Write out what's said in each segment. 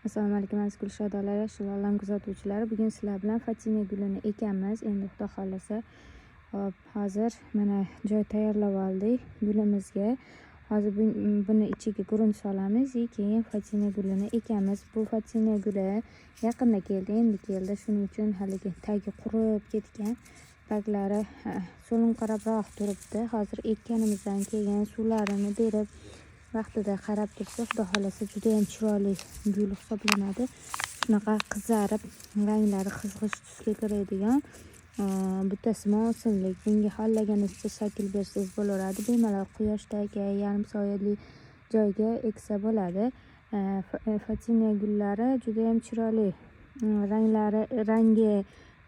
Assalomu alaykum, aziz gulshodalar, Yashil olam kuzatuvchilari. Bugun sizlar bilan fatiniya gulini ekamiz. Endi Xudo xohlasa, hop, hozir mana joy tayyorlab oldik gulimizga. Hozir buni ichiga grunt solamiz и keyin fatiniya gulini ekamiz. Bu fatiniya guli yaqinda keldi, endi keldi. Shuning uchun haligi tagi qurib ketgan, barglari so'linqirabroq turibdi. Hozir ekkanimizdan keyin suvlarini berib, vaqtida qarab tursa, Xudo xohlasa, judayam chiroyli gul hisoblanadi. Shunaqa qizarib, ranglari qizg'ish tusga kiradigan butasimon o'simlik. Bunga xohlaganingizcha shakl bersangiz bo'laveradi. Bemalol quyoshdagi, yarim soyali joyga eksa bo'ladi. Fatiniya gullari judayam chiroyli. Ranglari, rangi,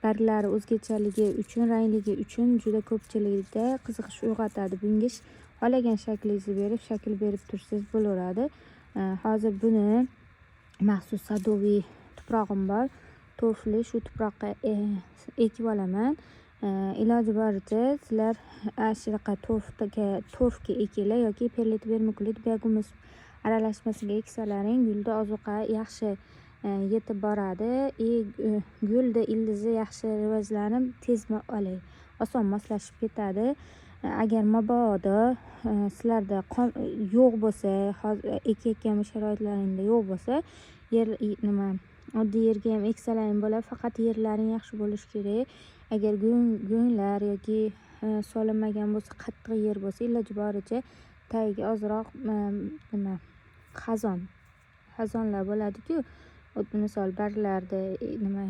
barglari o'zgachaligi uchun, rangligi uchun juda ko'pchilikda qiziqish uyg'otadi. Bunga xohlagan shaklingizni berib, shakl berib tursangiz bo'laveradi. Hozir buni maxsus садовый tuprog'im bor, torfli, shu tuproqqa ekib olaman. Iloji boricha sizlar ana shunaqa torfga ekinglar yoki perlit, vermikulit, biogumus aralashmasiga eksalaring, gulda ozuqa yaxshi yetib boradi и gulda ildizi yaxshi rivojlanib, tez haligi oson moslashib ketadi. Agar mabodo sizlarda yo'q bo'lsa, hozir ekayotgan sharoitlaringda yo'q bo'lsa, yer nima, oddiy yerga ham eksalaring bo'ladi, faqat yerlaring yaxshi bo'lishi kerak. Agar go'nglar yoki solinmagan bo'lsa, qattiq yer bo'lsa, iloji boricha tagiga ozroq nima, xazonlar bo'ladiku, misol barglarda nima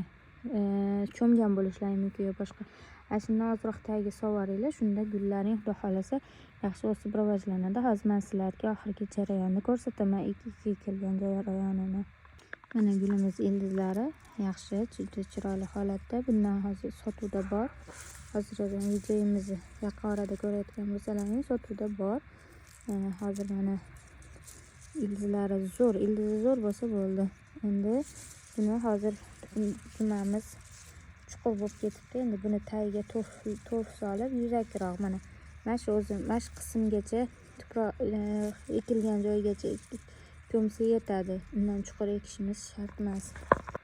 cho'mgan bo'lishlari mumkin yo boshqa, ana shundan ozroq tagiga sovoringlar. Shunda gullaring, Xudo xohlasa, yaxshi o'sib rivojlanadi. Hozir man sizlarga oxirgi jarayonni ko'rsataman, ekilgan jarayonini. Mana, gulimiz ildizlari yaxshi, juda chiroyli holatda. Bundan hozir sotuvda bor. Hozir videomizni yaqin orada ko'rayotgan bo'lsalaring, sotuvda bor. Hozir mana ildizlari zo'r, ildizi zo'r bo'lsa bo'ldi. Endi buni hozir nimamiz chuqur bo'lib ketibdi. Endi buni tagiga torf solib, yuzakroq mana shu o'zi, mana shu qismgacha tuproq ekilgan joygacha ko'msa yetadi. Undan chuqur ekishimiz shart emas.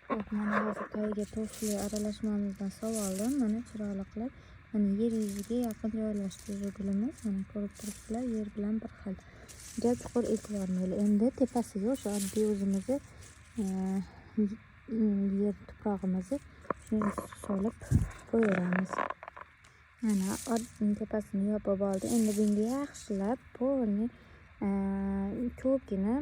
Xo'p, mana hozir tagiga torfli aralashmamizdan solib oldim. Mana, chiroyli qilib, mana yer yuziga yaqin joylashdi gulimiz. Mana, ko'rib turibsizlar, yer bilan bir xil. Ja chuqur ekib yubormaylik. Endi tepasiga o'sha oddiy o'zimizni yer tuprog'imizni shuni solib qo'yaveramiz. Mana, tepasini yopib oldi. Endi bunga yaxshilab полный ko'pgina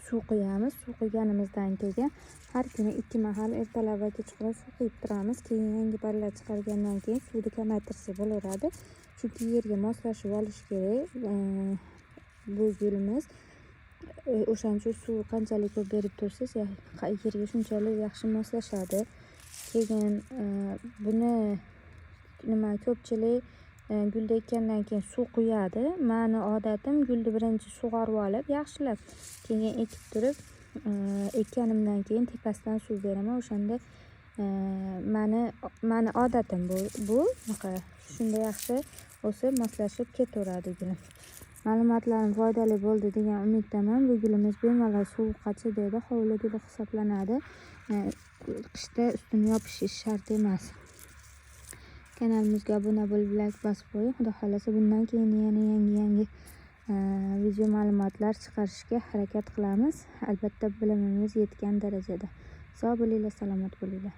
suv quyamiz. Suv quyganimizdan keyin har kuni ikki mahal, ertalab va kechqurun suv quyib turamiz. Keyin yangi barglar chiqargandan keyin suvni kamaytirsak bo'laveradi, chunki yerga moslashib olishi kerak bu gulimiz. O'shaning uchun suv qanchalik ko'p berib tursangiz, yerga shunchalik yaxshi moslashadi. Keyin buni nima, ko'pchilik gulni ekkandan keyin suv quyadi. Mani odatim, gulni birinchi sug'orib olib yaxshilab, keyin ekib turib, ekkanimdan keyin tepasidan suv beraman. O'shanda mani odatim bu bunaqa. Shunda yaxshi o'sib, moslashib ketaveradi gulim. Ma'lumotlarim foydali bo'ldi degan umiddaman. Bu gulimiz bemalol sovuqqa chidaydi, hovli guli hisoblanadi. Qishda ustini yopishi shart emas. Kanalimizga obuna bo'lib, layk bosib qo'ying. Xudo xohlasa, bundan keyin yana yangi yangi video ma'lumotlar chiqarishga harakat qilamiz, albatta, bilimimiz yetgan darajada. Sog' bo'linglar, salomat bo'linglar.